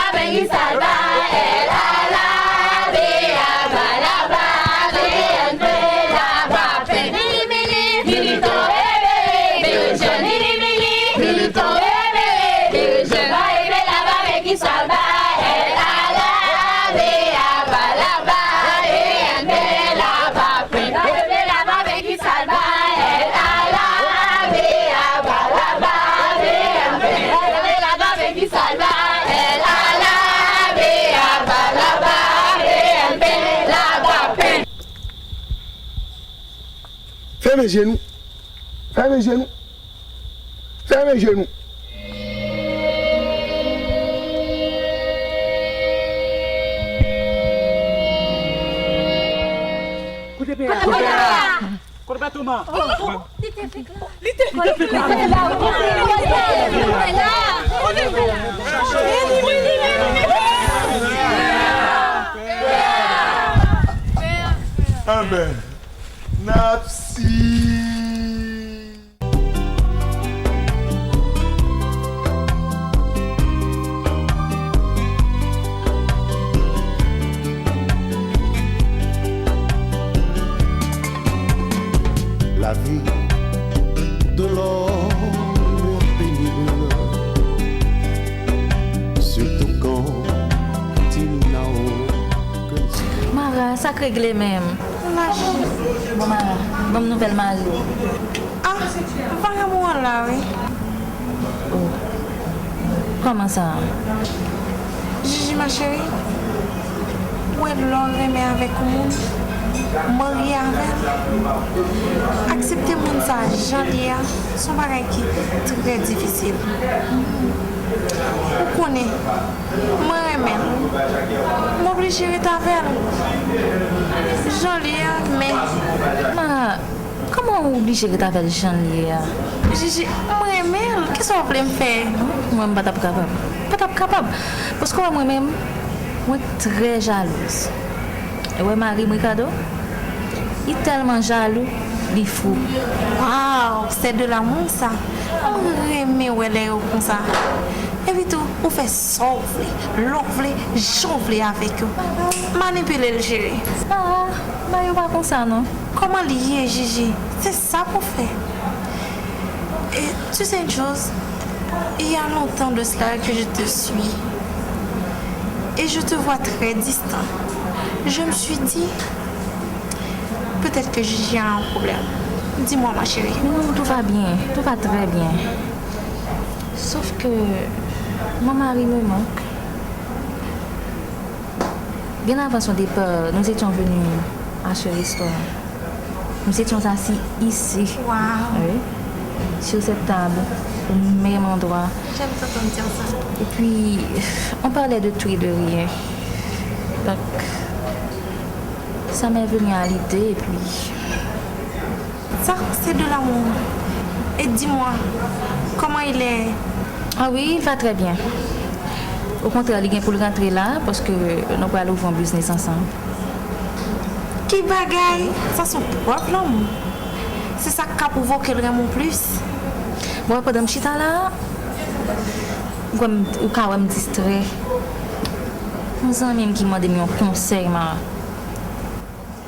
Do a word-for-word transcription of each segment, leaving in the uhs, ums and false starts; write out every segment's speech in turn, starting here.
pa pè ki sa l ba, L A L A B A ba la ba, B N P la pa pè. Mini mini, mini to bebe, bebe jèn, mini mini, mini to bebe, bebe jèn. Ba ebe la ba pè ki sa l ba, L A L A B A ba la ba, B N P la pa pè. Ba ebe la ba pè ki sa l ba, L A L A B A ba la ba, B N P. Ba ebe la ba pè ki sa l ba, L A L A B A ba la ba, B N P la pa pè. Fèmen je nou. Fèmen je nou. Fèmen je nou. Kote pè a? Kote pè a? Kote pè Toma? Li te fèk la. Li te fèk la. Li te fèk la. Anben, n ap si. La vie de l'homme est pénible, surtout quand il n'a aucun Mara, sa k regle menm? Bon, Mara, ban m nouvèl mari w. Ah, vagabon an la, wi. Oh. Kòman sa? Jiji, ma chérie, ou wè lè w renmen avèk yon moun, marye avè l, aksepte moun sa jan l ye a, se yon bagay ki trè difisil. Ou konnen, mwen renmen l. M oblije ret avè l jan l ye a, men. Mara, kòman w oblije ret avè l jan l ye a? Jiji, mwen renmen l. Kisa w vle m fè? Mwen, m pa t ap kapab. M pa t ap kapab. Paske w wè mwen menm, mwen trè jalouz. E w wè mari m, Ricardo? Li tèlman jalou, li fou. Waw, c'est de l'amour sa. Mwen renmen wè lè yo konsa. Epi tou, ou fè sa w vle, lè w vle, jan w vle avèk yo. Manipile l, cheri. Ah, bagay yo pa konsa non. Kòman l ye, Jiji? Se sa pou fè. Et tu sais une chose, il y a longtemps de cela que je te suis. Et je te vois très distant. Je me suis dit, peut-être que Jiji a un problème. Dis-moi, ma chérie. Non, tout va bien, tout va très bien. Sauf que mon mari me manque. Bien avant son départ, nous étions venus à ce restaurant. Nous étions assis ici. Wow. Oui. Sur cette table, au même endroit. J'aime t'entendre dire ça. Et puis, on parlait de tout et de rien. Donc, ça m'est venu à l'idée et puis Ça, c'est de l'amour. Et dis-moi, comment il est? Ah oui, il va très bien. Au contraire, li gen pou l rantre la, paske nou pral ouvri yon biznis ansanm. Ki bagay! Sa se yon prèv lanmou. Se sa k ka pwouve ke l renmen w plis. Bon, pandan m chita la, ou kwè m, ou ka wè m distrè. Yon zanmi m ki mande m yon konsèy, Mara.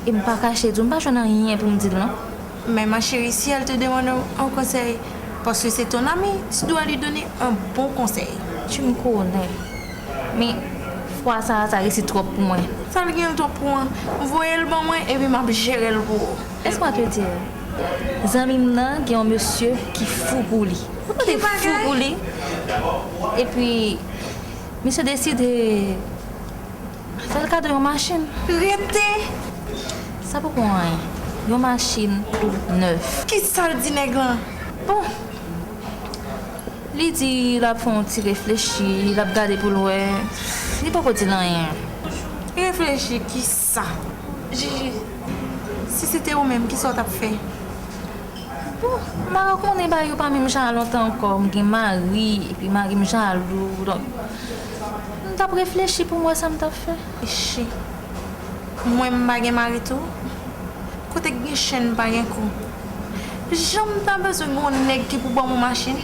E m pa kache di w, m pa jwenn anyen pou m di l, non. Mais ma chérie, si elle te demande un, un conseil, parce que c'est ton amie, tu dois lui donner un bon conseil. Tu me connais. Men, fwa sa a, sa resi twòp pou mwen. Sa l gen l twòp pou mwen. Voye l ban mwen, epi m ap jere l pou ou. Laisse-moi te dire, zanmi m nan gen yon mesye ki fou pou li. Ou konnen fou pou li? Epi, misye deside fè l kado yon machin. Rete! Sa poko anyen. Yon machin tou nèf. Kisa l di nèg lan? Bon, li di l ap fè yon ti reflechi, l ap gade pou l wè. Li poko di l anyen. Reflechi kisa? Jiji, si se te ou menm, kisa w t ap fè? Bon, Mara konnen bagay yo pa menm jan a lontan ankò. M gen mari, epi mari m jalou. Donk, m t ap reflechi pou m wè sa m t ap fè. Echi. Mwen m pa gen mari tou? Kote k gen chen pa gen kou. Jan m ta bezwen gen yon nèg ki pou ban m yon machin?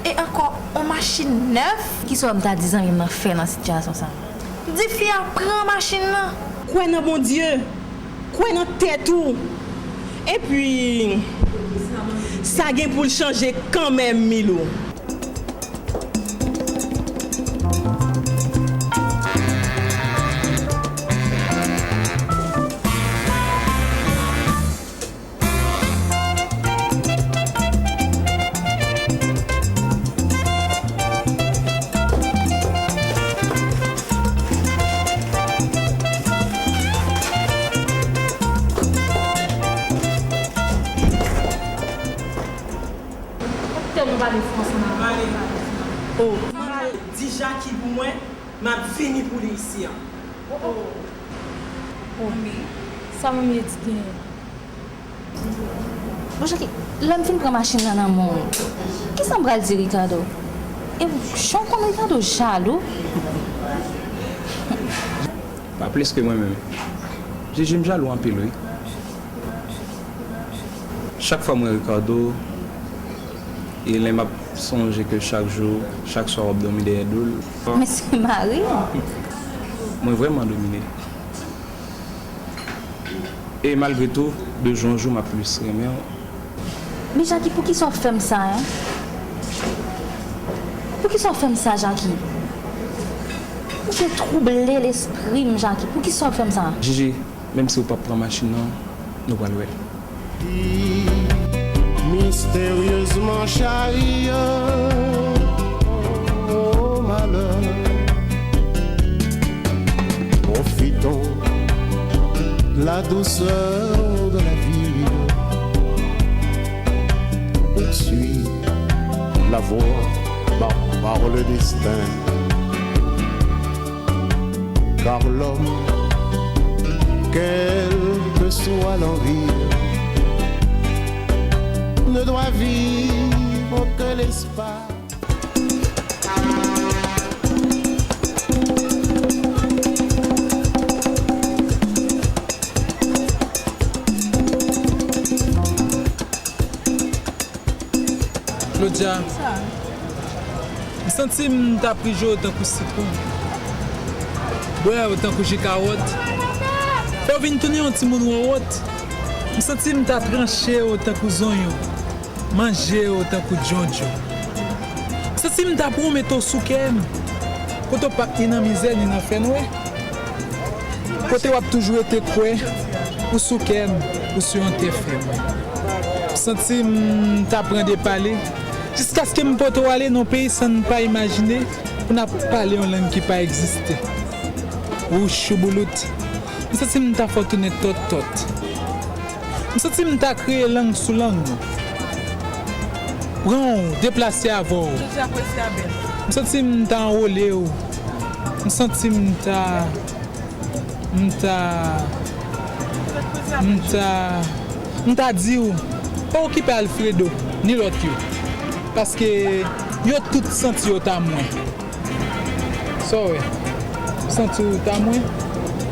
E ankò, yon machin nèf? Kisa w ta di zanmi m nan fè nan sitiyasyon sa a? Di fi a pran machin nan. Kwè nan Bondye. Kwè nan tèt ou. Epi, sa gen pou l chanje kanmenm, Milou. Tèlman pale fransè nan. Oh. Di Jackie pou mwen, m ap vini pou li isi a. Oh, oh. Oh. Sa manmi Edith genyen? Bon, Jackie, lè m fin pran machin nan nan men w, kisa m pral di Ricardo? E jan w konn Ricardo jalou. Pa plis ke mwen menm. Jiji, m jalou anpil, wi. Chak fwa m wè Ricardo, e lè m ap sonje ke chak jou, chak swa w ap dòmi dèyè do l. Men se mari w. Mwen vrèman domine. E malgre tou, de jou an jou, m ap plis renmen w. Men Jackie, poukisa w ap fè m sa, en? Poukisa w ap fè m sa, Jackie? Ou te twouble lespri m, Jackie. Poukisa w ap fè m sa? Jiji, menm si w p ap pran machin nan, nou pral wè l. Mystérieusement charrié au malheur, profitons de la douceur de la vie. Poursuis la voie par, par le destin. Car l'homme, quelle que soit l'envie, ne doit vivre que l'espoir. Claudia, m santi m ta ap ri jwe w tankou sitwon, bwè w tankou ji kawòt, fè w vin tounen yon timoun wòwòt. M santi m ta tranche w tankou zonyon, manje w tankou djondjon. M santi m ta pwomete w sou kè m, kote w p ap ni nan mizè ni nan fènwè. Kote w ap toujou rete kwè ou sou kè m, ou sou yon tè fèm. M santi m ta pran de pale, jiskaske m pote w ale nan yon peyi san n pa imajine, pou n ap pale yon lang ki pa egziste. Wouch chouboulot. M santi m ta fè w tounen tòt tòt. M santi m ta kreye lang sou lang ou. Pran w, deplase avè w. M santi m ta anwole w. M santi m ta, m ta, m ta, m ta di w, pa okipe Alfredo, ni lòt yo. Paske yo tout santi yo ta mwen. Sa w wè? Santi w ta mwen?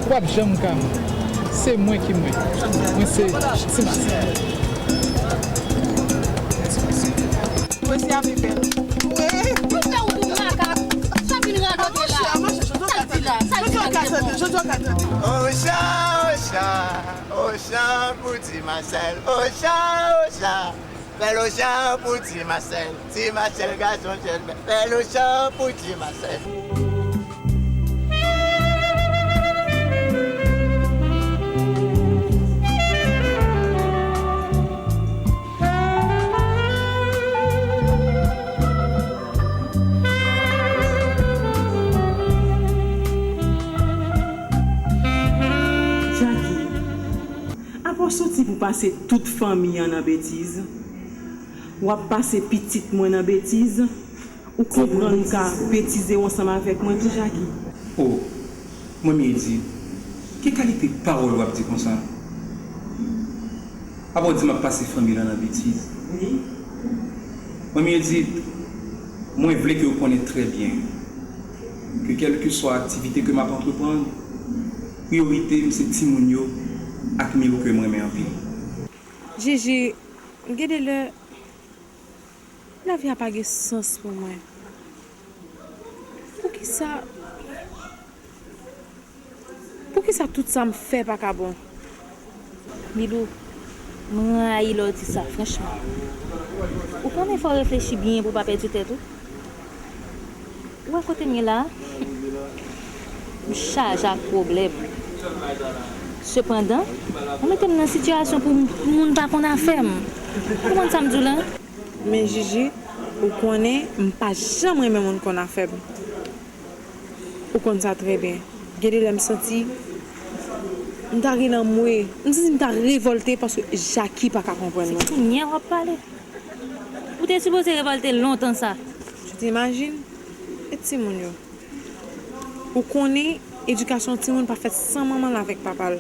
Ou p ap janm ka mwen. Se mwen ki mwen. Mwen se Ti Masèl. Mwen se Abibèl. Wi. Ou fè ou tou makak. Sa vin radote la. Sa l di la? Sa l di la? Jodi w ka tande. Ocha, ocha, ocha pou Ti Masèl. Ocha, ocha. Fè lochan pou Ti Masèl, Ti Masèl gason jèn, fè lochan pou Ti Masèl. Jackie, apa w soti pou pase tout fanmi an nan betiz? W ap pase pitit mwen nan betiz? Ou konprann ou ka betize w ansanm avèk mwen tou, Jackie? O, Manmi Edith, ki kalite pawòl w ap di konsa? Apa w di m ap pase fanmi lan nan betiz? Wi. Manmi Edith, mwen vle ke w konnen trè byen ke kèlkeswa aktivite ke m ap antreprann, priyorite m se timoun yo ak Milou ke m renmen anpil. Jiji, gen de lè, lavi a pa gen sans pou mwen. Poukisa, poukisa tout sa m fè pa ka bon? Milou, m rayi lè w di sa, franchman. Ou konnen fò w reflechi byen pou w pa pèdi tèt ou. Ou wè kote m ye la a? M chaje ak pwoblèm. Sepandan, ou mete m nan sitiyasyon pou m, pou moun pa konn afè m. Ou konprann sa m di w la? Men Jiji, ou konnen m pa janm renmen moun konn afè m. Ou konn sa trè byen. Gen de lè m santi m ta gen lanmwe. M santi m ta revòlte paske Jackie pa ka konprann mwen. Se kounye a w ap pale. Ou te sipoze revòlte lontan sa. Tu t'imagines? E timoun yo? Ou konnen edikasyon timoun pa fèt san manman l avèk papa l.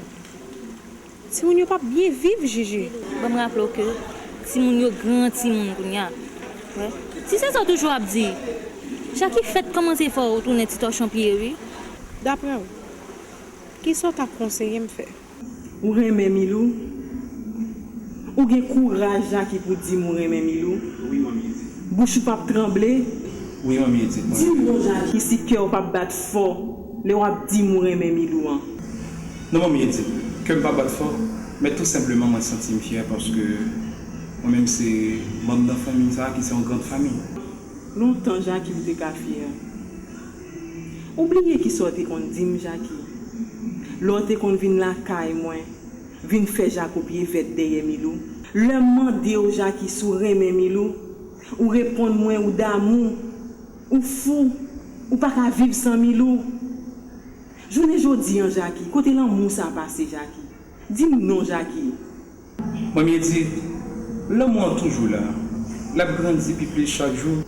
Timoun yo p ap byen viv, Jiji. Ban m raple w ke timoun yo gran timoun kounye a. Wè. Si se sa w toujou ap di, Jackie fèk kòmanse fè w tounen ti tòchon pye, wi. Daprè w, kisa w ta konseye m fè? Ou renmen Milou? Ou gen kouraj, Jackie, pou di m ou renmen Milou? Wi, manmi Edith. Bouch ou p ap tranble? Wi, manmi Edith, mwen. Di m non, Jackie, si kè w p ap bat fò lè w ap di m ou renmen Milou an. Non, manmi Edith, kè m pa bat fò, men tou senpleman mwen santi m fyè paske mwen menm se manm nan fanmi sa a ki se yon gran fanmi. Lontan, Jackie, ou te ka fyè. Ou bliye kisa w te konn di m, Jackie, lè w te konn vin lakay mwen, vin fè jako pye vèt dèyè Milou? Lè m mande w, Jackie, si w renmen Milou, ou reponn mwen ou damou, ou fou, ou pa ka viv san Milou. Jounen jodi an, Jackie, kote lanmou sa pase, Jackie? Di m non, Jackie. Manmi Edith, lanmou an toujou la. L ap grandi pi plis chak jou.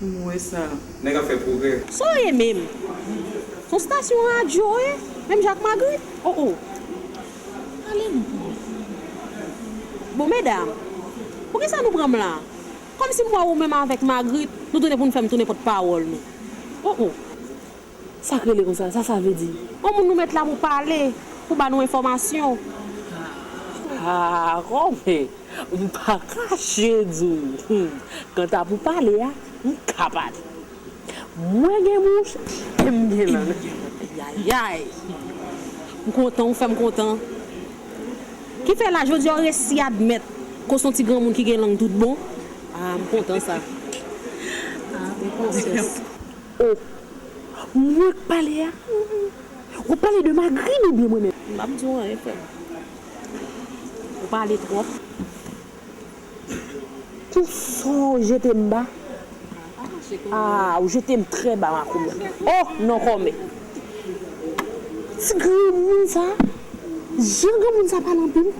M wè sa. Nèg ap fè pwogrè. Sa w ye menm? Se yon stasyon radyo w ye? Menm jan ak Magrit? O o. Ale non. Bon, medam, poukisa nou pran m la? Kòmsi m wè ou menm avèk Magrit, nou tounen pou n fè m tounen pòtpawòl nou. O o. Sa k rele konsa? Sa sa vle di? Yon moun nou met la pou pale, pou ba nou enfòmasyon. Ah, kòmè, m pa kache di w. Hmm. Kanta pou pale a, m ka pale. Mwen gen bouch, e m gen lang. Ayayay. M kontan, ou fè m kontan. Ki fè la, jodi a, ou resi admèt ke w se yon ti granmoun ki gen lang tout bon. Ah, m kontan sa. Ah, m kontan. O, mwen k pale a? Ou pale de Magrit oubyen mwen menm? M p ap di w anyen, frè m. Ou pale twòp. Pou sa w jete m ba? Ah, ou jete m trè ba, makoumya. O, non, kòmè. Ti granmoun sa, jan granmoun sa pale anpil.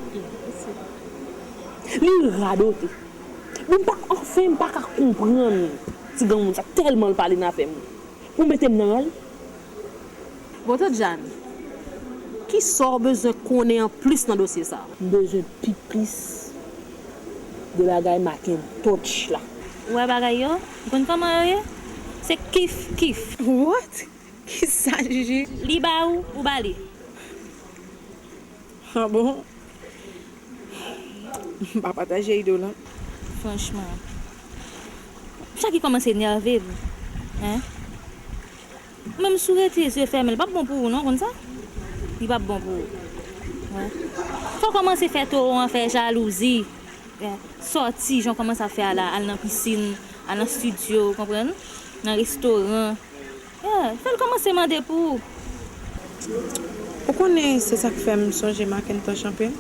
Li radote. Bon, m pa, anfen, m pa ka konprann ti granmoun sa, tèlman l pale nan afè m. Pou mete m nan ran l. Bon, Tant Jàn, kisa w bezwen konnen anplis nan dosye sa a? M bezwen pi plis de bagay Macintosh la. Ou wè bagay yo? Ou konn kòman yo ye? Se kif, kif. What? Kisa, Jiji? Li ba ou, ou ba li. Ah bon? M pa pataje ide w lan. Franchman. Jackie kòmanse nève m. Hein? Ou menm si w rete zye fèmen, li p ap bon pou ou non, konn sa? Li p ap bon pou ou. Wè. Fò w kòmanse fè towo an fè jalouzi. Hein? Sòti, jan w kòmanse ap fè a la, al nan pisin, al nan estidyo, w konprann? Nan restoran. Yeah, fè l kòmanse mande pou ou. Ou konnen se sa k fè m sonje Macintosh anpil.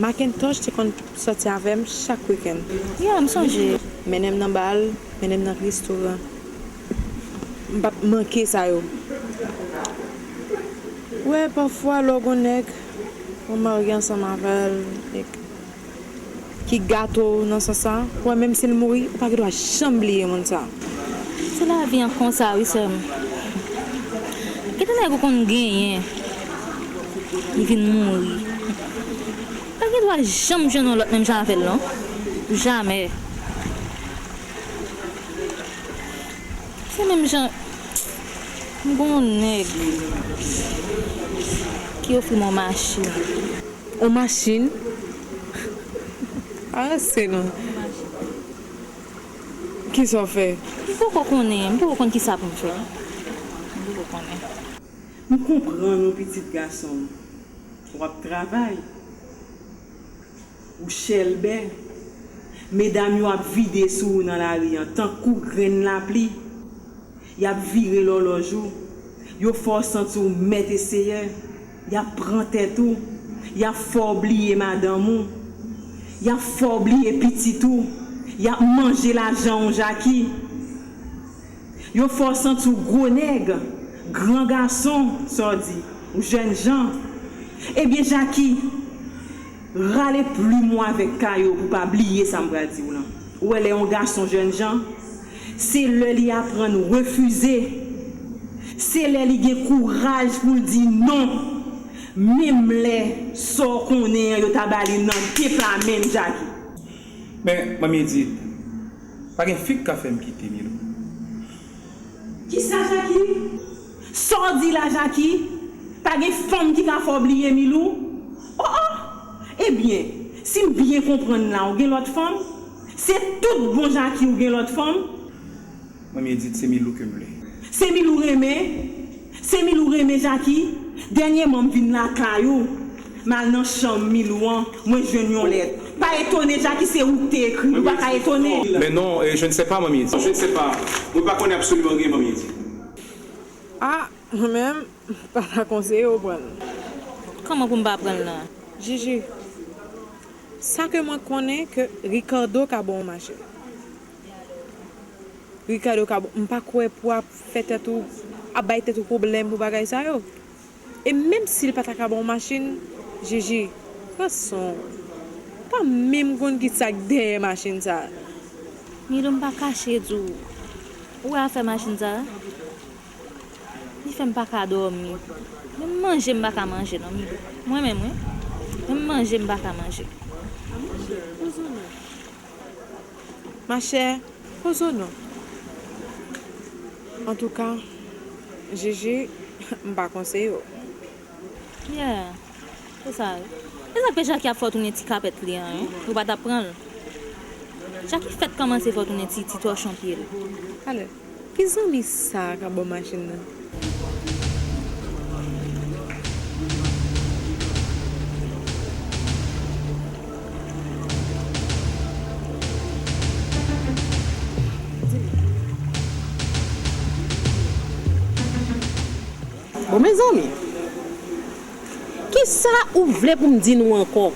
Macintosh te konn sòti avè m chak wikenn. Yeah, m sonje. Mennen m nan bal, mennen m nan restoran. M p ap manke sa yo. Ou wè, pafwa, lè w gon nèg, ou marye ansanm avè l, e ki gate w nan sans sa, ou wè, menm si l mouri, ou pa gen dwa janm bliye moun sa. Se lavi an konsa wi, sè m. Gen de nèg ou konn genyen, li vin mouri. Pa gen dwa janm jwenn yon lòt menm jan avè l non. Jamè. Se menm jan, m gon yon nèg ki ofri m yon machin. Yon machin? Pa ranse non. Kisa w fè? M poko konnen, m poko konn kisa pou m fè. M poko konnen. M konprann ou, pitit gason m. W ap travay. Ou chèlbè. Medam yo ap vide sou ou nan lari an tankou grenn lapli. Y ap vire lòlòj ou. Yo fè w santi w mèt e seyè. Y ap pran tèt ou. Y ap fè w bliye madanm ou. Y ap fè w bliye pitit ou. Y ap manje lajan w, Jaki. Yo fè w santi w gwo nèg, gran gason, sa w di, ou jènjan. Ebyen, Jaki, rale plim ou avèk kaye w pou w pa bliye sa m pral di w lan. Ou wè, lè yon gason jènjan, se lè li aprann refize. Se lè li gen kouraj pou l di non, menm lè sa w konnen an yo ta ba li nan de pla menm, Jaki. Men, Manmi Edith, pa gen fi k ka fè m kite Milou. Kisa, Jaki? Sa w di la, Jaki? Pa gen fanm ki ka fè w bliye Milou? Oh, oh! Ebyen, si m byen konprann la, ou gen lòt fanm? Se tout bon Jaki ou gen lòt fanm? Manmi Edith, se Milou ke m vle. Se Milou renmen? Se Milou renmen, Jaki? Dènyèman, m vin lakay ou. M al nan chanm Milou an, mwen jwenn yon lèt. Pa etone, Jaki, se ou k te ekri l, ou pa ka etone. Mais non, euh, je ne sais pas, Manmi Edith. Je ne sais pas. Mwen pa konnen absoliman anyen, Manmi Edith. Ah, mwen menm, m pa ta konseye w pran l. Kòman pou m pa pran l lan? Jiji, sa ke mwen konnen ke Ricardo ka ba w machin. Ricardo ka ba w, m pa kwè pou w ap fè tèt ou, ap bay tèt ou pwoblèm pou bagay sa yo. E menm si l pa ta ka ba w machin, Jiji, pran san w. Pa menm konn kisa k dèyè machin sa. Milou, m pa kache di w. Ou wè afè machin sa? Li fè m pa ka dòmi. Menm manje m pa ka manje non, Milou. Mwen menm, wi. Menm manje m pa ka manje. Machè, poze w non. Antouka, Jiji, m pa konseye w. Yeah. Se sa wi. E sa k fè Jaki ap fè w tounen ti kapèt li an, wi? Ou pa t ap pran l. Jaki fèk kòmanse fè w tounen ti, ti tòchon pye l. Alè, ki zanmi sa a k ap ba w machin nan? Bon, mezanmi, kisa ou vle pou m di nou ankò?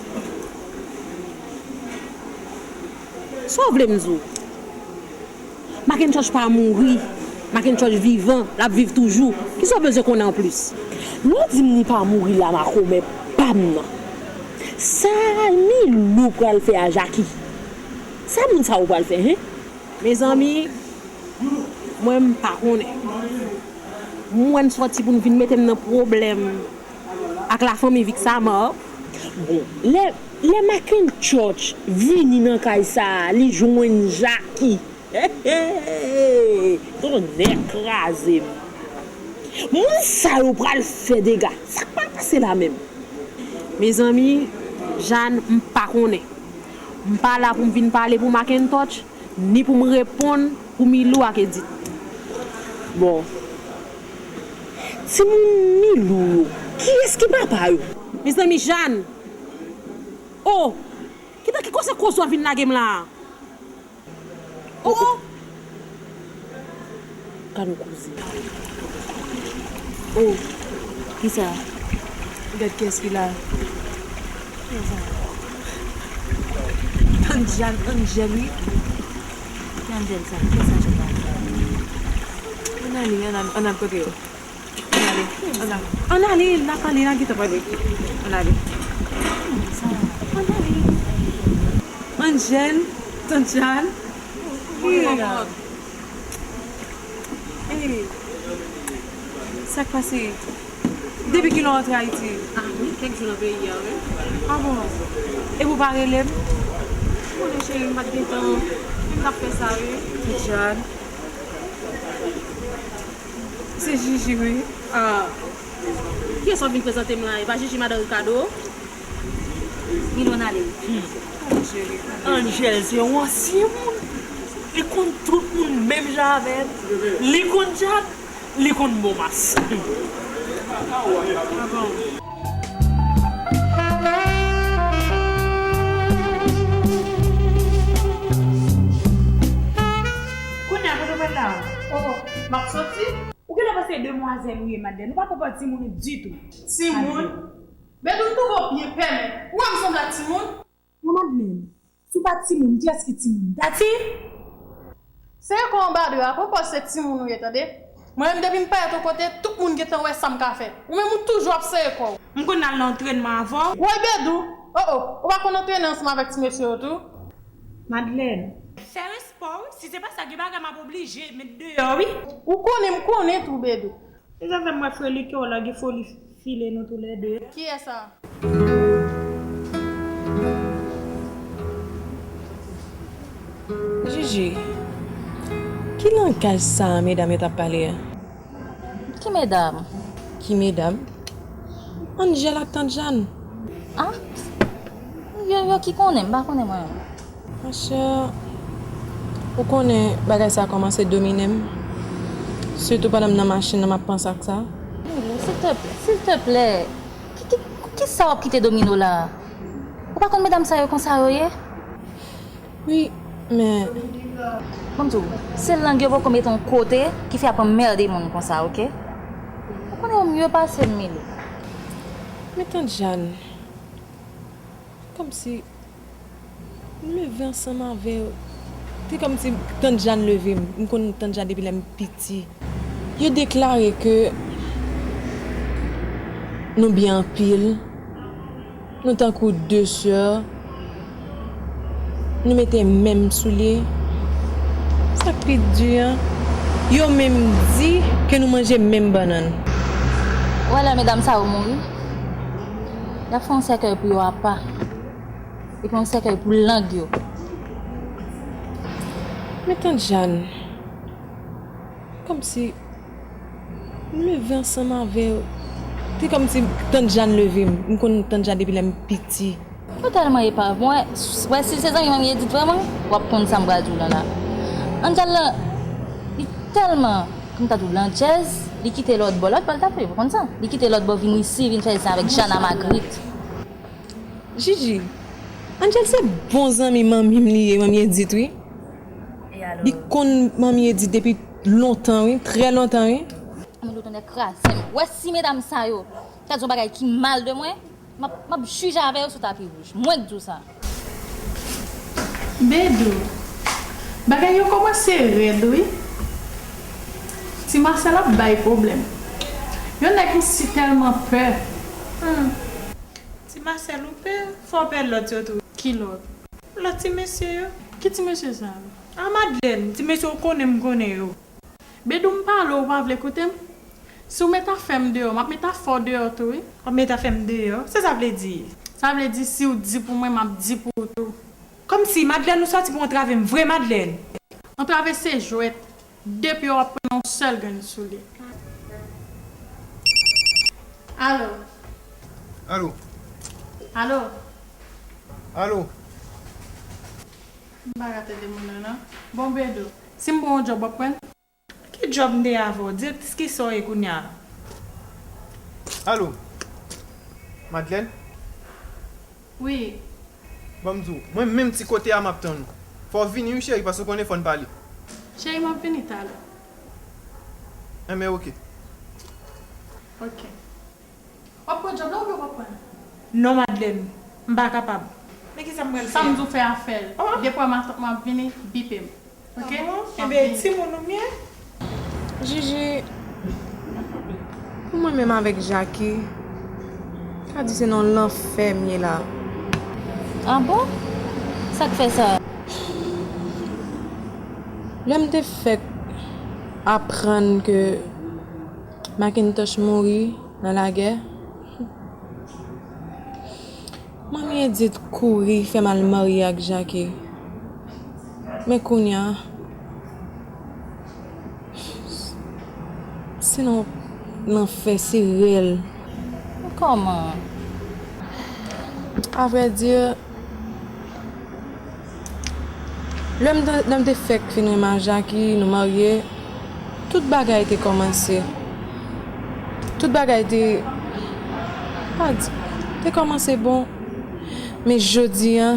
Sa w vle m di w? Macintosh pa mouri. Mackintosh vivan, l ap viv toujou. Kisa w bezwen konnen anplis? Lè w di m li pa mouri la, makomè pa m nan. Sa Milou pral fè a Jackie? Sa moun sa yo pral fè, hen? Mezanmi, mwen m pa konnen. M wè n sòti pou n vin mete m nan pwoblèm ak lafanmi Vixamar. Bon, lè, lè Mackintosh vini nan kay sa a, li jwenn Jackie. Tonnè kraze m. Moun sa yo pral fè dega. Sa k pral pase la menm? Mezanmi, Jàn, m pa konnen. M pa la pou m vin pale pou Mackintosh, ni pou m reponn pou Milou ak Edith. Bon. Timoun Milou yo, kiyès ki papa yo? Mezanmi, Jàn! O! Kite ki koze koze w ap vin lage m la a? O, o! Gad yon koze. O, kisa? Gad kiyès ki la. Angel, Angel, wi. Ki Angel sa? Kiyès Angel la? Ann ale, ann al, ann al kote yo. Ann ale, ann al. Ann ale, n a pale, n a gentan pale. Ann ale. Ann ale. Angel, Tante Jàn. Ey, sa k pase? Depi kilè w antre Ayiti? Ah, wi, kèk jou nan peyi a, wi. Ah bon? Epi w pa rele m? Konnen cheri, m pa t gen tan. M t ap fè sa, wi. Tante Jàn. Se Jiji, wi. Ah. Kiyès w ap vin prezante m la? E pa Jiji madan Ricardo? Milou, ann ale. Angel se yon ansyen moun. Li konn tout moun menm jan avè m. Li konn Jàn, li konn Bonmas. Ah bon. Kounye a, kote w pral la? Oh, m ap soti. Ou genlè panse demwazèl ou ye, Madlèn. Ou pa konprann timoun ou ditou. Timoun? Bedou, m twouve w byen pèmèt. Ou wè m sanble ak timoun? Bon, Madlèn, si w pa timoun, kiyès ki timoun? Dati? Sere kò w anba do a, pran pòz se timoun ou ye, tande? Mwen menm, depi m parèt yon kote, tout moun gentan wè sa m ka fè. Ou menm, ou toujou ap sere kò w. M konn al nan antrènman avè w. Woy, Bedou! O, o, ou pa konn antrene ansanm avèk ti mesye yo tou? Madlèn. Fè respè w, si se pa sa, gen bagay m ap oblije met deyò, wi. Ou konnen, m konnen tou, Bedou. E zafè m wè freli kè w la gen foli file nou toulède. Kiyès sa? Jiji, ki langaj sa a medam yo t ap pale a? Ki medam? Ki medam? Angel ak Tant Jàn. Ah? Yo, yo ki konnen, m pa konnen mwen. Monchè, ou konnen bagay sa a kòmanse domine m. Sitou pandan m nan machin nan, m ap panse ak sa. Milou, silteplè, silteplè. Ki, ki, kisa w ap kite domine w la a? Ou pa konn medam sa yo konsa yo ye? Wi, men. Ban m di w, se lang yo poko mete yon kote ki fè y ap anmède moun konsa, oke? Ou konnen yo mye pase m, Milou. Men Tant Jàn, kòmsi m leve ansanm avè yo. Se kòmsi Tant Jàn leve m. M konn Tant Jàn depi lè m piti. Yo deklare ke nou byen anpil, nou tankou de sè, nou mete menm soulye. Sa k pi di a, yo menm di ke nou manje menm bannann. Ou wè lè medam sa yo mouri, y ap fè yon sèkèy pou yo apa. Epi yon sèkèy pou lang yo. Men Tant Jàn, kòmsi m leve ansanm avè yo. Se kòmsi Tant Jàn leve m. M konn Tant Jàn depi lè m piti. Ou tèlman epav. Mwen, wè, si se zanmi manmi Edith vrèman, w ap konn sa m pral di w lan la. Angel lan, li tèlman, kòm ta di w, landjèz, li kite lòt bò. Lòt bò, l t ap fè, ou konn sa? Li kite lòt bò, vin isi, vin fè zen avèk Jana Magrit. Jiji, Angel se bon zanmi manmi m li ye, manmi Edith, wi. Li konn manmi Edith depi lontan, wi, trè lontan, wi. Anmwey, tonnè kraze m. Wè si medam sa yo ta di yon bagay ki mal de mwen, m ap, m ap jije avè yo sou tapi wouj. Mwen k di w sa. Bedou, bagay yo kòmanse rèd, wi. Ti Masèl ap bay pwoblèm. Yon nèg m si tèlman pè. Hmm. Ti Masèl ou pè, fò w pè lòt yo tou. Ki lòt? Lòt ti mesye yo. Ki ti mesye sa yo? A Madlèn, ti mesye w konnen m konnen yo. Bedou m pale w, ou pa vle koute m? Si w met afè m deyò, m ap met afè w deyò tou, wi. W ap met afè m deyò? Sa sa vle di? Sa vle di si w di pou mwen, m ap di pou ou tou. Kòmsi, Madlèn, ou sòti pou antrave m vre, Madlèn? Antrave se jwèt. De pye w ap pran nan yon sèl grenn soulye. Alo. Alo. Alo. Alo. M pa ka tande moun nan, non. Bon, Bedou, si m ba w yon djòb, w ap pran l? Ki djòb m te avè w? Direktris kisa w ye kounye a? Alo. Madlèn? Wi. Ban m di w, mwen menm ti kote a m ap tann ou. Fò w vini wi cheri, paske w konnen fò n pale. Cheri, m ap vini talè. Enben, oke. Oke. W ap pran djòb la oubyen w p ap pran l? Non, Madlèn, m pa kapab. Men kisa m pral fè? Sa m di w fè a, fè l. Oh. Depi w wè matant mwen ap vini, bipe m. Oke? Ah bon? Enben, timoun ou m ye? Jiji, pou mwen menm avèk Jacky, ka di se nan lanfè m ye la. Ah bon? Sa k fè sa? Lè m te fèk aprann ke Macintosh mouri nan lagè, Manmi Edith kouri fè m al marye ak Jacky. Men kounye a, se nan lanfè, se rèl. Kòman? Avrèdi, lè m te, lè m te fèk fin renmen ak Jacky, nou marye, tout bagay te kòmanse. Tout bagay te, pa di, te kòmanse bon. Men jodi a,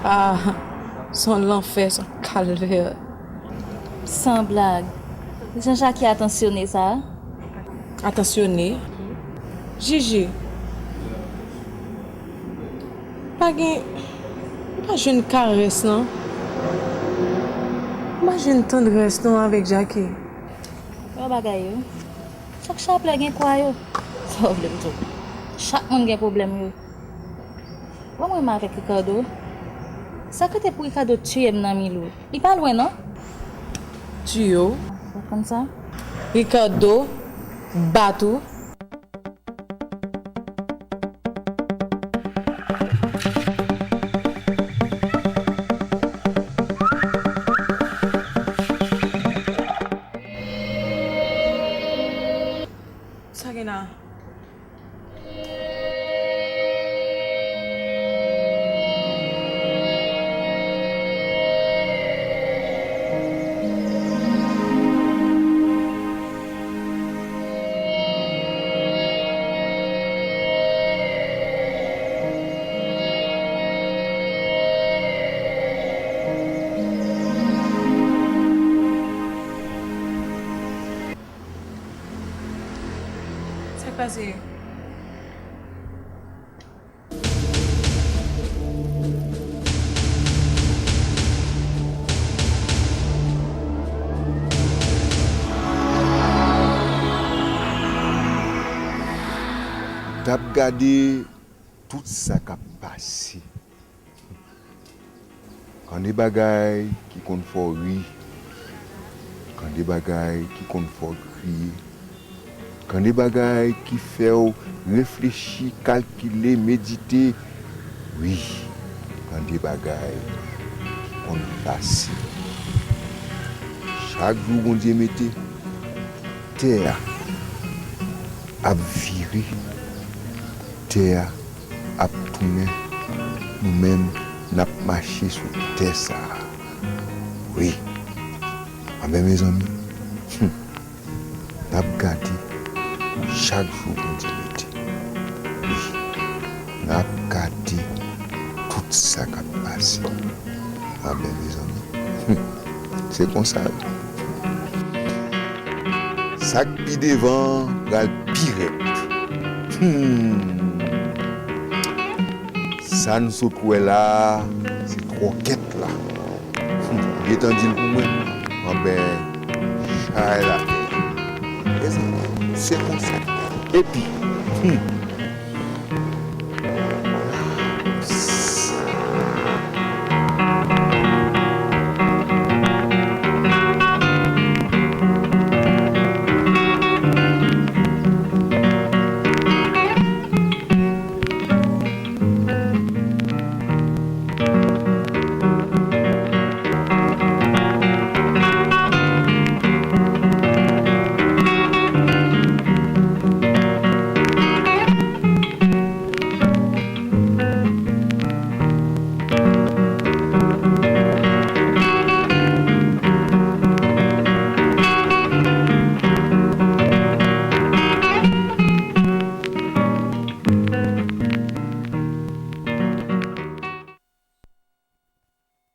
ah, se yon lanfè, se yon kalvè. San blag. Jan Jacky atansyone sa a? Atansyone? Jiji, pa gen, m pa jwenn karès non. M pa jwenn tandrès non avèk Jacky. Wè bagay yo. Chak chaplè gen kwa yo. Sa w vle m di w? Chak moun gen pwoblèm yo. Wè mwen menm avèk Ricardo. Sa k rete pou Ricardo tiye m nan Milou? Li pa lwen non. Tiye w? Ou konn sa? Ricardo bat ou? Sa gen la? Sa k pase? T ap gade tout sa k ap pase. Kande bagay ki konn fè w ri. Kande bagay ki konn fè w kriye. Kande bagay ki fè w reflechi, kalkile, medite. Wi, kande bagay ki konn pase. Chak jou Bondye mete, tè a ap vire, tè a ap tounen, nou menm, n ap mache sou tè sa a. Wi. Anben, mezanmi, hmm, n ap gade chak jou Bondye mete. Wi. N ap gade tout sa k ap pase. Anben, mezanmi, hmm, se konsa wi. Sa k pi devan pral pi rèd. Hmm. Sa n sot wè la a, se twòkèt la. Hmm. Gentan di l pou mwen. Anben, Ay la. Mezanmi, se konsa. Epi, hmm,